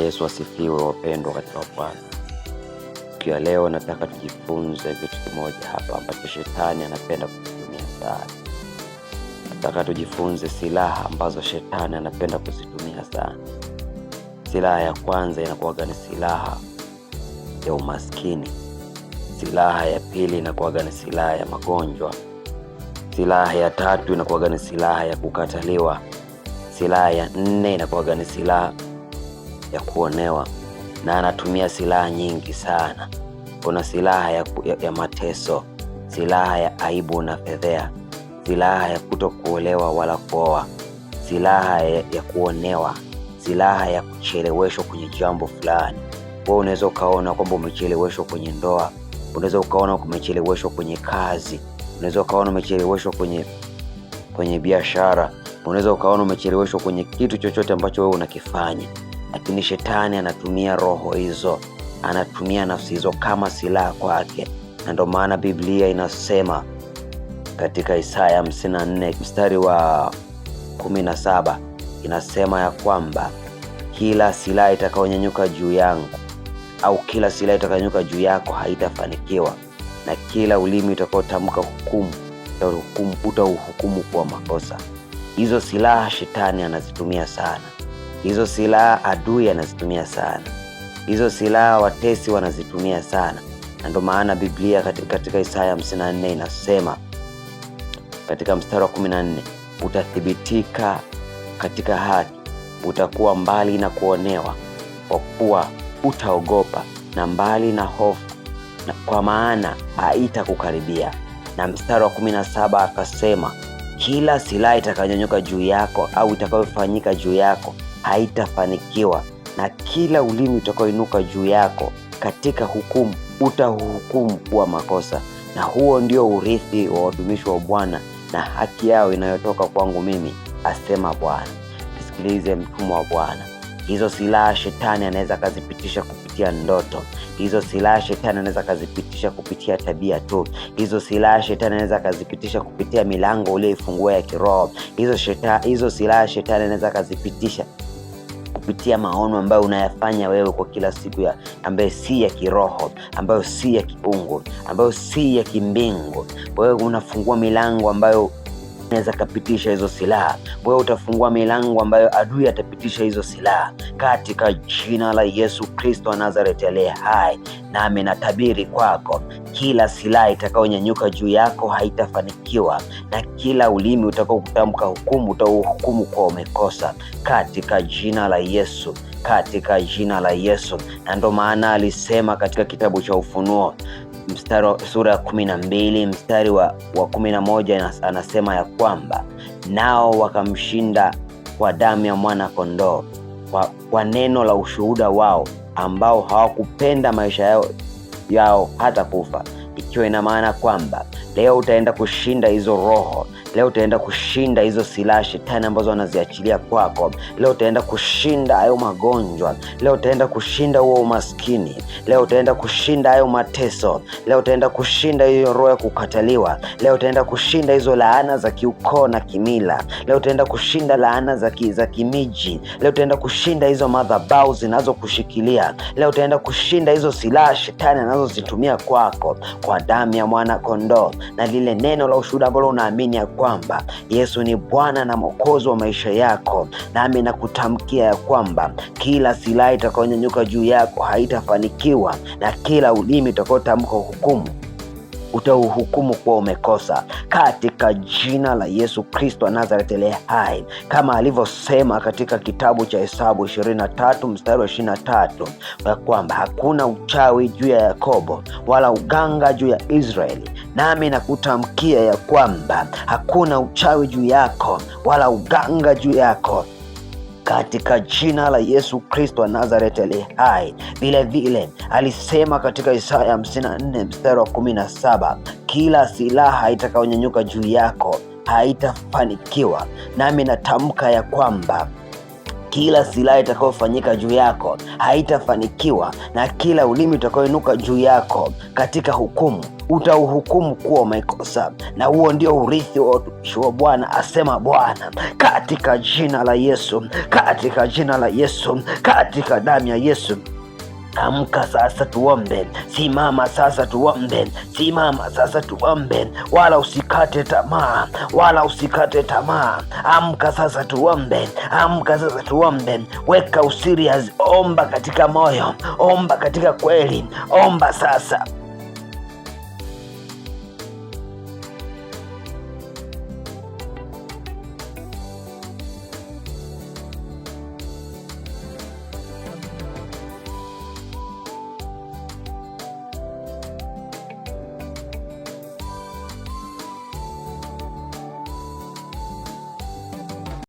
Yesu asifiwe, wapendwa katika Bwana. Siku ya leo nataka tujifunze kitu kimoja hapa ambacho shetani anapenda kukitumia sana. Nataka tujifunze silaha ambazo shetani anapenda kuzitumia sana. Silaha ya kwanza inakuwaga ni silaha ya umaskini. Silaha ya pili inakuwaga ni silaha ya magonjwa. Silaha ya tatu inakuwaga ni silaha ya kukataliwa. Silaha ya nne inakuwaga ni silaha ya kuonewa, na anatumia silaha nyingi sana. Kuna silaha ya mateso, silaha ya aibu na fedhea, silaha ya kutokuolewa wala kuoa, silaha ya kuonewa, silaha ya kucheleweshwa kwenye jambo fulani. Wewe unaweza ukaona kwamba umecheleweshwa kwenye ndoa, unaweza ukaona umecheleweshwa kwenye kazi, unaweza ukaona umecheleweshwa kwenye biashara, unaweza ukaona umecheleweshwa kwenye kitu chochote ambacho wewe unakifanya, lakini shetani anatumia roho hizo, anatumia nafsi hizo kama silaha kwake, na ndio maana Biblia inasema katika Isaya 54 mstari wa 17 inasema ya kwamba kila silaha itakayonyanyuka juu yangu au kila silaha itakayonyanyuka juu yako haitafanikiwa, na kila ulimi utakaotamka hukumu utauhukumu kwa makosa. Hizo silaha shetani anazitumia sana, hizo silaha adui anazitumia sana, hizo silaha watesi wanazitumia sana, na ndio maana Biblia katika Isaya 54 inasema katika mstari wa 14, utathibitika katika haki, utakuwa mbali na kuonewa, kwa kuwa utaogopa, na mbali na hofu, na kwa maana haitakukaribia. Na mstari wa 17 akasema, kila silaha itakayonyanyuka juu yako au itakayofanyika juu yako haitafanikiwa, na kila ulimi utakaoinuka juu yako katika hukumu utahukumu kuwa makosa. Na huo ndio urithi wa watumishi wa Bwana na haki yao inayotoka kwangu mimi, asema Bwana. Nisikilize mtumwa wa Bwana, hizo silaha shetani anaweza akazipitisha kupitia ndoto. Hizo silaha shetani anaweza akazipitisha kupitia tabia tu. Hizo silaha shetani anaweza akazipitisha kupitia milango uliyoifungua ya kiroho. Hizo silaha shetani anaweza akazipitisha kupitia maono ambayo unayafanya wewe kwa kila siku ya ambayo si ya kiroho, ambayo si ya kiungu, ambayo si ya kimbingu. Wewe unafungua milango ambayo anaweza kapitisha hizo silaha. Wewe utafungua milango ambayo adui atapitisha hizo silaha katika jina la Yesu Kristo wa Nazareti aliye hai. Nami natabiri kwako, kila silaha itakayonyanyuka juu yako haitafanikiwa, na kila ulimi utakao kutamka hukumu utauhukumu kwa umekosa, katika jina la Yesu, katika jina la Yesu. Na ndo maana alisema katika kitabu cha Ufunuo mstari sura ya 12 mstari wa 11 anasema ya kwamba nao wakamshinda kwa damu ya mwana kondoo, kwa neno la ushuhuda wao, ambao hawakupenda maisha yao hata kufa. Ikiwa ina maana kwamba leo utaenda kushinda hizo roho, leo utaenda kushinda hizo silaha shetani ambazo wanaziachilia kwako. Leo utaenda kushinda hayo magonjwa, leo utaenda kushinda huo umaskini, leo utaenda kushinda hayo mateso, leo utaenda kushinda hiyo roho ya kukataliwa, leo utaenda kushinda hizo laana za kiukoo na kimila, leo utaenda kushinda laana za kimiji, leo utaenda kushinda hizo madhabahu zinazokushikilia, leo utaenda kushinda hizo silaha shetani anazozitumia kwako, kwa damu ya mwana kondoo na lile neno la ushuhuda ambalo unaamini ya kwamba Yesu ni Bwana na Mwokozi wa maisha yako, nami nakutamkia ya kwamba kila silaha itakayonyanyuka juu yako haitafanikiwa, na kila ulimi utakaotamka hukumu utauhukumu kuwa umekosa, katika jina la Yesu Kristo wa Nazareti aliye hai, kama alivyosema katika kitabu cha Hesabu 23 mstari wa 23 ya kwamba hakuna uchawi juu ya Yakobo wala uganga juu ya Israeli. Nami nakutamkia ya kwamba hakuna uchawi juu yako wala uganga juu yako katika jina la Yesu Kristo wa Nazareti aliye hai. Vile vile alisema katika Isaya 54 mstari wa 17, kila silaha itakayonyanyuka juu yako haitafanikiwa. Nami natamka ya kwamba Kila silaha itakayofanyika juu yako haitafanikiwa, na kila ulimi utakaoinuka juu yako katika hukumu utauhukumu kuwa umekosa, na huo ndio urithi wa watumishi wa Bwana, asema Bwana, katika jina la Yesu, katika jina la Yesu, katika damu ya Yesu. Amka sasa tuombe, simama sasa tuombe, simama sasa tuombe, wala usikate tamaa, wala usikate tamaa. Amka sasa tuombe, amka sasa tuombe. Weka userious, omba katika moyo, omba katika kweli, omba sasa.